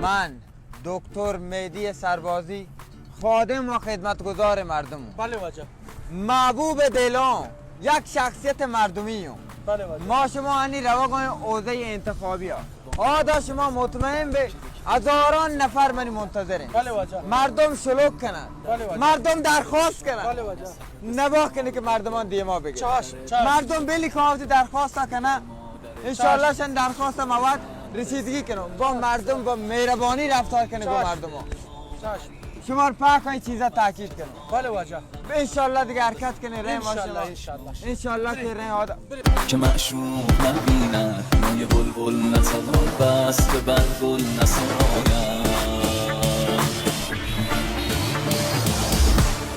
من دکتر مهدی سربازی، خادم و خدمتگزار مردم. بله واجه. محبوب دلان، یک شخصیت مردمی اوں. بله واجه. ما شما انی روگ ءَ ایں حوزهٔ انتخابی ءَ. آدا شما مطمئن بے، هزاران نفر منی منتظر ایں. بله واجه. مردم شلوک کنن. بله واجه. مردم درخواست کنن. بله واجه. نباہ کنی که مردمان دیما بگیرن. چشم، چشم. مردم بلی که وتی درخواست کنن، انشاءالله شن درخواست مواد رسیدگی کنم. با مردم، با مهربانی رفتار کنی با مردمان. چشم. شما رو پاک این چیزا تاکید کنم. بله واجه. انشاءالله دیگه حرکت کنی، رحم انشاءالله، ماشاءالله. انشاءالله. انشاءالله که رحم آدم. که معشوق نبیند موی بلبل، نتوان بست به بلبل نساید.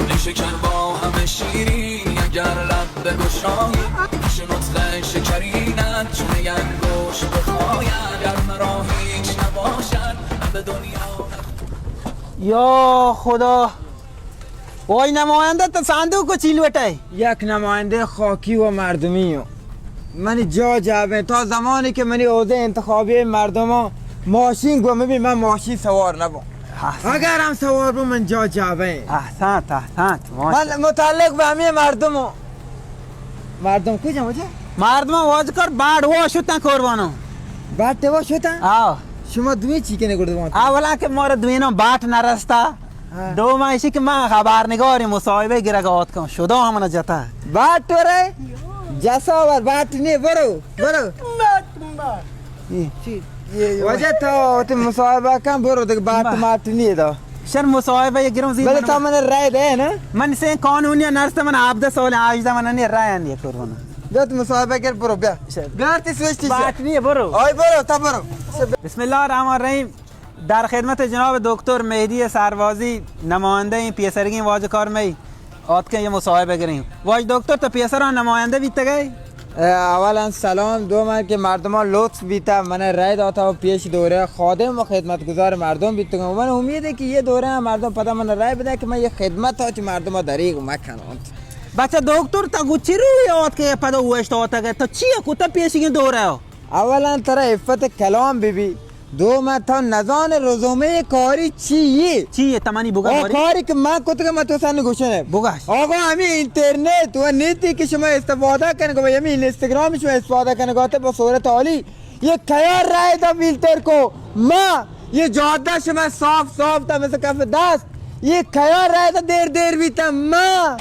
نیشکر با همه شیرین، اگر لب بگشایی، پیش نطق شکرینت چون یک انگشت بخواید، گر مرا هیچ نباشد به دنیا. یا خدا، وای نماینده تو صندوق کو چیل بٹای. یک نماینده خاکی و مردمی اوں. منی جا جابیں. تا زمانی که منی عہدہ انتخابی مردمان ماشین گوم بی، من ماشین سوار نبوں. احسنت. اگر هم سوار بوں، من جا جابیں. احسنت، احسنت، ماشاءالله. من متعلق به همه مردم اوں. مردم کجا مجا؟ مردم واج کر باڑ وا شتن قربانو. باٹ وا شتن؟ آو. شما دوی چی کنی گڑ دوان؟ اولا که مارا دوینان باٹ نرستا. ہاں. دوما ایشی که من خبرنگاری مصاحبه گرگ آتکم، شدا همنا جتا. باٹ تو رے؟ جساور باٹ نی، برو، برو. ای. چی؟ واجہ تو وتی مصاحبہ کن، برو دیگه، باٹ ماٹ نی دا. شر مصاحبہ گرم زی. بلے تا من رائے دے نا. من سے قانونی نرستا، من هفده سال، هجده، من نی رائے نی قربان. بیا تو مصاحبہ گر، برو بیا. شر. بیا تی سوچتی. باٹ نی، برو. آی برو، تا برو. بسم الله الرحمن الرحیم. در خدمت جناب دکتر مهدی سربازی، نماینده این پیسرگین واجہ کار می آتکیں یه مصاحبه گریں. واجہ دکتر، تو پیسران نماینده بیتگئے؟ اولا سلام، دوما که مردمان لطف بیتا، من رای داتا و پیش دوره خادم و خدمتگزار مردم بیتگم. من امید که یه دوره مردم پدا من رای بدن که من یه خدمت ها چه مردم دریغ مکنانت. بچه دکتر، تا گو چی روی آتکه پدا اوشت آتگئے؟ تا چی کتا پیشگین دوره؟ اولا ترا عفت کلام بی بی، دوما تو نزان رزومه کاری چی یه؟ چی یه؟ تمانی بگا او باری. کاری که من کتگه من تو سن گوشنه. بگاش. آقا، همین اینترنت و نیتی که شما استفاده کنگو و همین اینستاگرام شما استفاده کنگو، آتے با صورت عالی. یه کیا رای دا فیلتر کو؟ ما. یه جاده شما صاف صاف تا مثل کف دست. یه کیا رای دا دیر دیر بیتا؟ ما.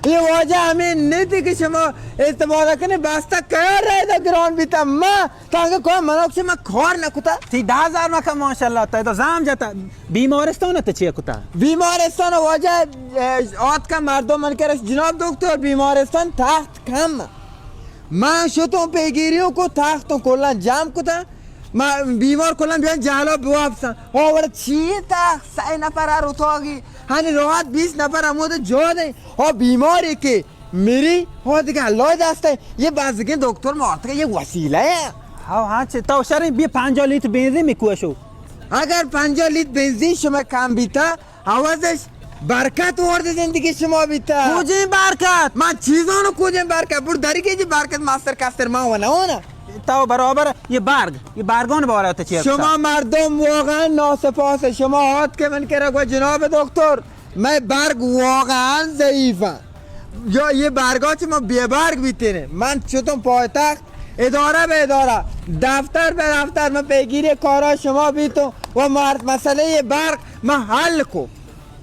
یه واجه همین نیتی که شما استفاده کنی، بسته کیا رای دا گران بیتا؟ ما. تانکہ کوئی منوک چہ من کار نہ کتا. تی دہ ہزار مکن ماشاءاللہ، تئی تو زام جتا. بیمارستان تو چی کتا؟ بیمارستان واجہ، اه، آتکا مردم من کرش، جناب دکتر، بیمارستان تخت کم. من شتوں پیگیریوں کو تخت کلاں جام کتا. ما بیمار کلاں بیان جہلا بوابساں. ہاں، وڑا چی تخت؟ سئے نفر ہر اتاقی. ہنی راحت بیست نفر ہمود جا دیں. ہاں، بیماری کہ میری، ہو دیگه اللہ دست ہے. یہ بازگیں دکتر مارتگه، یہ وسیلہ ہے. ہاں، ہاں، چه تو شریں بی پنجاہ لیتر بنزین میکوشو. اگر پنجاہ لیتر بنزین شما کم بیتا، عوضش برکت وارد زندگی شما بیتا. کجیں برکت؟ من چیزانو کجیں برکت؟ بر دری که جی برکت مستر کستر ما و نوانا. تو برابر یہ برگ، یہ برگان بارا تو چی؟ شما مردم واقعا ناسپاس. شما آتکے من کرا گو جناب دکتر، مئے برگ واقعا ضعیف انت. یا یہ برگا چہ ما بے برگ بیتینے. من چتوں پایتخت ادارہ بہ ادارہ، دفتر بہ دفتر، من پیگیری کارا شما بیتوں و مارت مسئلہ یہ برگ من حل کو.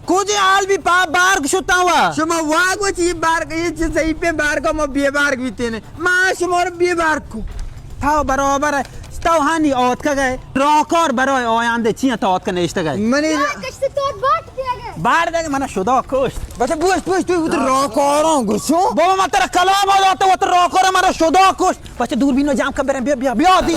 کجے حال بی پا برگ شتاں وا؟ شما واگ و چی برگ، یہ چہ ضعیفیں برگا ما بے برگ بیتینے. ما شما رو بے برگ کو. تو برابر ہے. تو ہنی آتکگ ئے، راہکار برای آیندہ چیاں تو آتکگ نشتگ ئے؟ منی یا کشت تو باٹ دیگے. باٹ دیگے، منا شدا کشت. بچہ بوش، بوش، تو وت راہکاراں گوشو. بابا، من ترا کلام داتا، وت راہکار منا شدا کشت. بچہ دوربینو جام کن بریں، بیا، بیا، بیا دی.